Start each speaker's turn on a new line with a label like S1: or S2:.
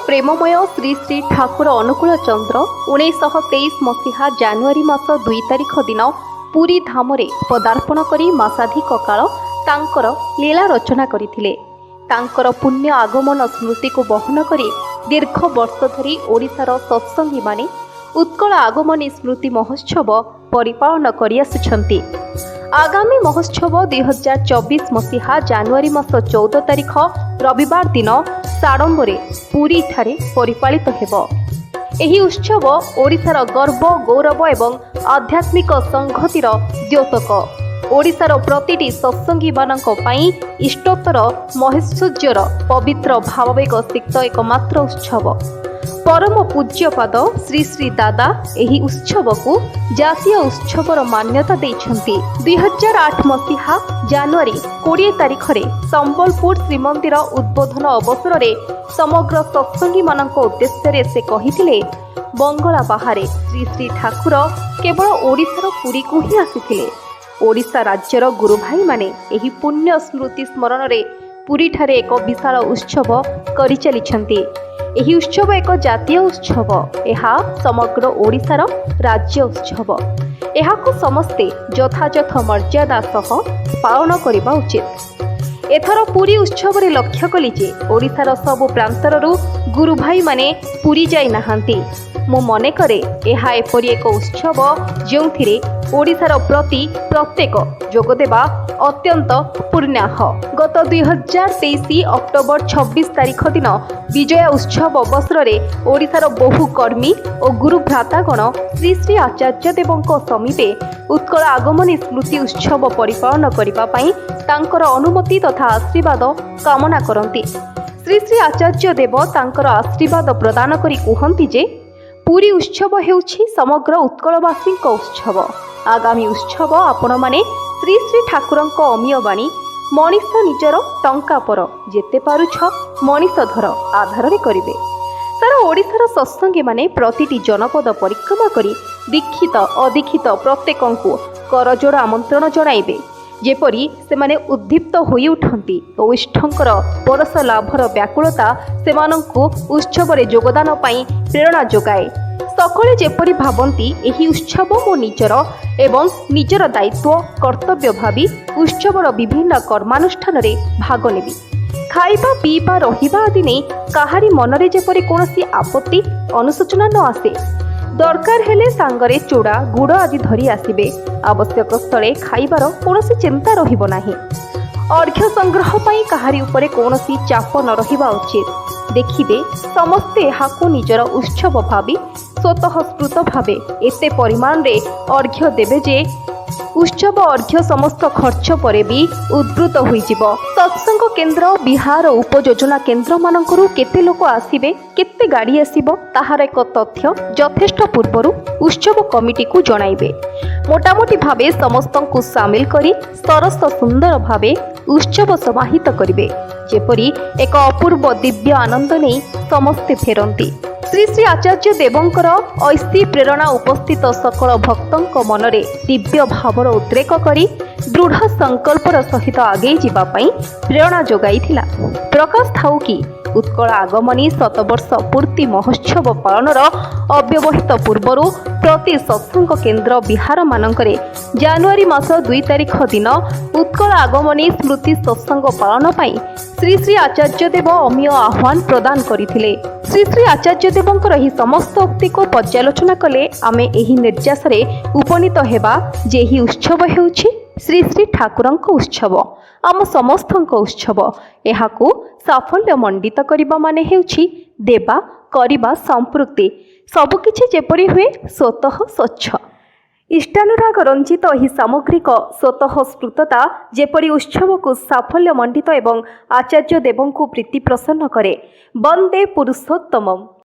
S1: ପ୍ରେମମୟ ଶ୍ରୀ ଶ୍ରୀ ଠାକୁର ଅନୁକୂଳ ଚନ୍ଦ୍ର 1923 ମସିହା ଜାନୁଆରୀ ମାସ 2 ତାରିଖ ଦିନ ପୁରୀ ଧାମରେ ପଦାର୍ପଣ କରି ମାସାଧିକ କାଳ ତାଙ୍କର ଲୀଳା ରଚନା କରିଥିଲେ। ତାଙ୍କର ପୁଣ୍ୟ ଆଗମନ ସ୍ମୃତିକୁ ବହନ କରି ଦୀର୍ଘ ବର୍ଷ ଧରି ଓଡ଼ିଶାର ସତ୍ସଙ୍ଗୀମାନେ ଉତ୍କଳ ଆଗମନୀ ସ୍ମୃତି ମହୋତ୍ସବ ପରିପାଳନ କରିଆସୁଛନ୍ତି। ଆଗାମୀ ମହୋତ୍ସବ 2024 ମସିହା ଜାନୁଆରୀ ମାସ 14 ତାରିଖ ରବିବାର ଦିନ ସାଡ଼ମ୍ବରେ ପୁରୀଠାରେ ପରିପାଳିତ ହେବ। ଏହି ଉତ୍ସବ ଓଡ଼ିଶାର ଗର୍ବ, ଗୌରବ ଏବଂ ଆଧ୍ୟାତ୍ମିକ ସଂହତିର ଦ୍ୟୋତକ। ଓଡ଼ିଶାର ପ୍ରତିଟି ସତ୍ସଙ୍ଗୀମାନଙ୍କ ପାଇଁ ଇଷ୍ଟୋତ୍ତର ମହେଶ୍ୱର୍ଯ୍ୟର ପବିତ୍ର ଭାବାବେଗ ସିକ୍ତ ଏକମାତ୍ର ଉତ୍ସବ। ପରମ ପୂଜ୍ୟପାଦ ଶ୍ରୀ ଶ୍ରୀ ଦାଦା ଏହି ଉତ୍ସବକୁ ଜାତୀୟ ଉତ୍ସବର ମାନ୍ୟତା ଦେଇଛନ୍ତି। 2008 ମସିହା ଜାନୁଆରୀ 20 ତାରିଖରେ ସମ୍ବଲପୁର ଶ୍ରୀମନ୍ଦିର ଉଦ୍ବୋଧନ ଅବସରରେ ସମଗ୍ର ସତ୍ସଙ୍ଗୀମାନଙ୍କ ଉଦ୍ଦେଶ୍ୟରେ ସେ କହିଥିଲେ, ବଙ୍ଗଳା ବାହାରେ ଶ୍ରୀ ଶ୍ରୀ ଠାକୁର କେବଳ ଓଡ଼ିଶାର ପୁରୀକୁ ହିଁ ଆସିଥିଲେ। ଓଡ଼ିଶା ରାଜ୍ୟର ଗୁରୁଭାଇମାନେ ଏହି ପୁଣ୍ୟ ସ୍ମୃତି ସ୍ମରଣରେ ପୁରୀଠାରେ ଏକ ବିଶାଳ ଉତ୍ସବ କରିଚାଲିଛନ୍ତି। ଏହି ଉତ୍ସବ ଏକ ଜାତୀୟ ଉତ୍ସବ। ଏହା ସମଗ୍ର ଓଡ଼ିଶାର ରାଜ୍ୟ ଉତ୍ସବ। ଏହାକୁ ସମସ୍ତେ ଯଥାଯଥ ମର୍ଯ୍ୟାଦା ସହ ପାଳନ କରିବା ଉଚିତ। ଏଥର ପୁରୀ ଉତ୍ସବରେ ଲକ୍ଷ୍ୟ କଲି ଯେ ଓଡ଼ିଶାର ସବୁ ପ୍ରାନ୍ତରରୁ ଗୁରୁଭାଇମାନେ ପୁରୀ ଯାଇନାହାନ୍ତି। ମୁଁ ମନେ କରେ, ଏହା ଏପରି ଏକ ଉତ୍ସବ ଯେଉଁଥିରେ ଓଡ଼ିଶାର ପ୍ରତି ପ୍ରତ୍ୟେକ ଯୋଗଦେବା ଅତ୍ୟନ୍ତ ପୁଣ୍ୟାହ। ଗତ 2023 ଅକ୍ଟୋବର 26 ତାରିଖ ଦିନ ବିଜୟା ଉତ୍ସବ ଅବସରରେ ଓଡ଼ିଶାର ବହୁ କର୍ମୀ ଓ ଗୁରୁଭ୍ରାତାଗଣ ଶ୍ରୀ ଶ୍ରୀ ଆଚାର୍ଯ୍ୟ ଦେବଙ୍କ ସମୀପେ ଉତ୍କଳ ଆଗମନୀ ସ୍ମୃତି ଉତ୍ସବ ପରିପାଳନ କରିବା ପାଇଁ ତାଙ୍କର ଅନୁମତି ତଥା ଆଶୀର୍ବାଦ କାମନା କରନ୍ତି। ଶ୍ରୀ ଶ୍ରୀ ଆଚାର୍ଯ୍ୟ ଦେବ ତାଙ୍କର ଆଶୀର୍ବାଦ ପ୍ରଦାନ କରି କୁହନ୍ତି ଯେ ପୁରୀ ଉତ୍ସବ ହେଉଛି ସମଗ୍ର ଉତ୍କଳବାସୀଙ୍କ ଉତ୍ସବ। ଆଗାମୀ ଉତ୍ସବ ଆପଣମାନେ ଶ୍ରୀ ଶ୍ରୀ ଠାକୁରଙ୍କ ଅମୀୟ ବାଣୀ "ମଣିଷ ନିଜର ଟଙ୍କା ପର, ଯେତେ ପାରୁଛ ମଣିଷ ଧର" ଆଧାରରେ କରିବେ। ସାରା ଓଡ଼ିଶାର ସତ୍ସଙ୍ଗୀମାନେ ପ୍ରତିଟି ଜନପଦ ପରିକ୍ରମା କରି ଦୀକ୍ଷିତ, ଅଦୀକ୍ଷିତ ପ୍ରତ୍ୟେକଙ୍କୁ କରଜୋଡ଼ ଆମନ୍ତ୍ରଣ ଜଣାଇବେ, ଯେପରି ସେମାନେ ଉଦ୍ଦୀପ୍ତ ହୋଇ ଉଠନ୍ତି ଓ ଇଷ୍ଟଙ୍କର ପରଶ ଲାଭର ବ୍ୟାକୁଳତା ସେମାନଙ୍କୁ ଉତ୍ସବରେ ଯୋଗଦାନ ପାଇଁ ପ୍ରେରଣା ଯୋଗାଏ। ସକଳେ ଯେପରି ଭାବନ୍ତି, ଏହି ଉତ୍ସବ ମୋ ନିଜର ଏବଂ ନିଜର ଦାୟିତ୍ୱ, କର୍ତ୍ତବ୍ୟ ଭାବି ଉତ୍ସବର ବିଭିନ୍ନ କର୍ମାନୁଷ୍ଠାନରେ ଭାଗ ନେବି। ଖାଇବା, ପିଇବା, ରହିବା ଆଦି ନେଇ କାହାରି ମନରେ ଯେପରି କୌଣସି ଆପତ୍ତି, ଅନୁଶୋଚନା ନ ଆସେ। ଦରକାର ହେଲେ ସାଙ୍ଗରେ ଚୂଡ଼ା, ଗୁଡ଼ ଆଦି ଧରି ଆସିବେ। ଆବଶ୍ୟକ ସ୍ଥଳେ ଖାଇବାର କୌଣସି ଚିନ୍ତା ରହିବ ନାହିଁ। ଅର୍ଘ୍ୟ ସଂଗ୍ରହ ପାଇଁ କାହାରି ଉପରେ କୌଣସି ଚାପ ନ ରହିବା ଉଚିତ। ଦେଖିବେ, ସମସ୍ତେ ଏହାକୁ ନିଜର ଉତ୍ସବ ଭାବି ସ୍ୱତଃସ୍ଫୂର୍ତ୍ତ ଭାବେ ଏତେ ପରିମାଣରେ ଅର୍ଘ୍ୟ ଦେବେ ଯେ ଉତ୍ସବ ଅର୍ଘ୍ୟ ସମସ୍ତ ଖର୍ଚ୍ଚ ପରେ ବି ଉଦ୍ବୃତ୍ତ ହୋଇଯିବ। ସତ୍ସଙ୍ଗ କେନ୍ଦ୍ର, ବିହାର, ଉପଯୋଜନା କେନ୍ଦ୍ରମାନଙ୍କରୁ କେତେ ଲୋକ ଆସିବେ, କେତେ ଗାଡ଼ି ଆସିବ, ତାହାର ଏକ ତଥ୍ୟ ଯଥେଷ୍ଟ ପୂର୍ବରୁ ଉତ୍ସବ କମିଟିକୁ ଜଣାଇବେ। ମୋଟାମୋଟି ଭାବେ ସମସ୍ତଙ୍କୁ ସାମିଲ କରି ସରସ ସୁନ୍ଦର ଭାବେ ଉତ୍ସବ ସମାହିତ କରିବେ, ଯେପରି ଏକ ଅପୂର୍ବ ଦିବ୍ୟ ଆନନ୍ଦ ନେଇ ସମସ୍ତେ ଫେରନ୍ତି। ଶ୍ରୀ ଶ୍ରୀ ଆଚାର୍ଯ୍ୟ ଦେବଙ୍କର ଐଶୀ ପ୍ରେରଣା ଉପସ୍ଥିତ ସକଳ ଭକ୍ତଙ୍କ ମନରେ ଦିବ୍ୟ ଭାବର ଉଦ୍ରେକ କରି ଦୃଢ଼ ସଂକଳ୍ପର ସହିତ ଆଗେଇ ଯିବା ପାଇଁ ପ୍ରେରଣା ଯୋଗାଇଥିଲା। ପ୍ରକାଶ ଥାଉ କି, ଉତ୍କଳ ଆଗମନୀ ଶତବର୍ଷ ପୂର୍ତ୍ତି ମହୋତ୍ସବ ପାଳନର ଅବ୍ୟବହିତ ପୂର୍ବରୁ ପ୍ରତି ସତ୍ସଙ୍ଗ କେନ୍ଦ୍ର, ବିହାରମାନଙ୍କରେ ଜାନୁଆରୀ ମାସ 2 ତାରିଖ ଦିନ ଉତ୍କଳ ଆଗମନୀ ସ୍ମୃତି ସତ୍ସଙ୍ଗ ପାଳନ ପାଇଁ ଶ୍ରୀ ଶ୍ରୀ ଆଚାର୍ଯ୍ୟ ଦେବ ଅମୀୟ ଆହ୍ୱାନ ପ୍ରଦାନ କରିଥିଲେ। ଶ୍ରୀ ଶ୍ରୀ ଆଚାର୍ଯ୍ୟ ଦେବଙ୍କର ଏହି ସମସ୍ତ ଉକ୍ତିକୁ ପର୍ଯ୍ୟାଲୋଚନା କଲେ ଆମେ ଏହି ନିର୍ଯ୍ୟାସରେ ଉପନୀତ ହେବା ଯେ ଏହି ଉତ୍ସବ ହେଉଛି ଶ୍ରୀ ଶ୍ରୀ ଠାକୁରଙ୍କ ଉତ୍ସବ, ଆମ ସମସ୍ତଙ୍କ ଉତ୍ସବ। ଏହାକୁ ସାଫଲ୍ୟ ମଣ୍ଡିତ କରିବା ମାନେ ହେଉଛି ଦେବା କରିବା ସମ୍ପୃକ୍ତି। ସବୁକିଛି ଯେପରି ହୁଏ ସ୍ୱତଃ ସ୍ୱଚ୍ଛ। ଇଷ୍ଟାନୁରାଗ ରଞ୍ଜିତ ଏହି ସାମଗ୍ରିକ ସ୍ୱତଃସ୍ଫୂର୍ତ୍ତତା ଯେପରି ଉତ୍ସବକୁ ସାଫଲ୍ୟ ମଣ୍ଡିତ ଏବଂ ଆଚାର୍ଯ୍ୟ ଦେବଙ୍କୁ ପ୍ରୀତି ପ୍ରସନ୍ନ କରେ। ବନ୍ଦେ ପୁରୁଷୋତ୍ତମମ୍।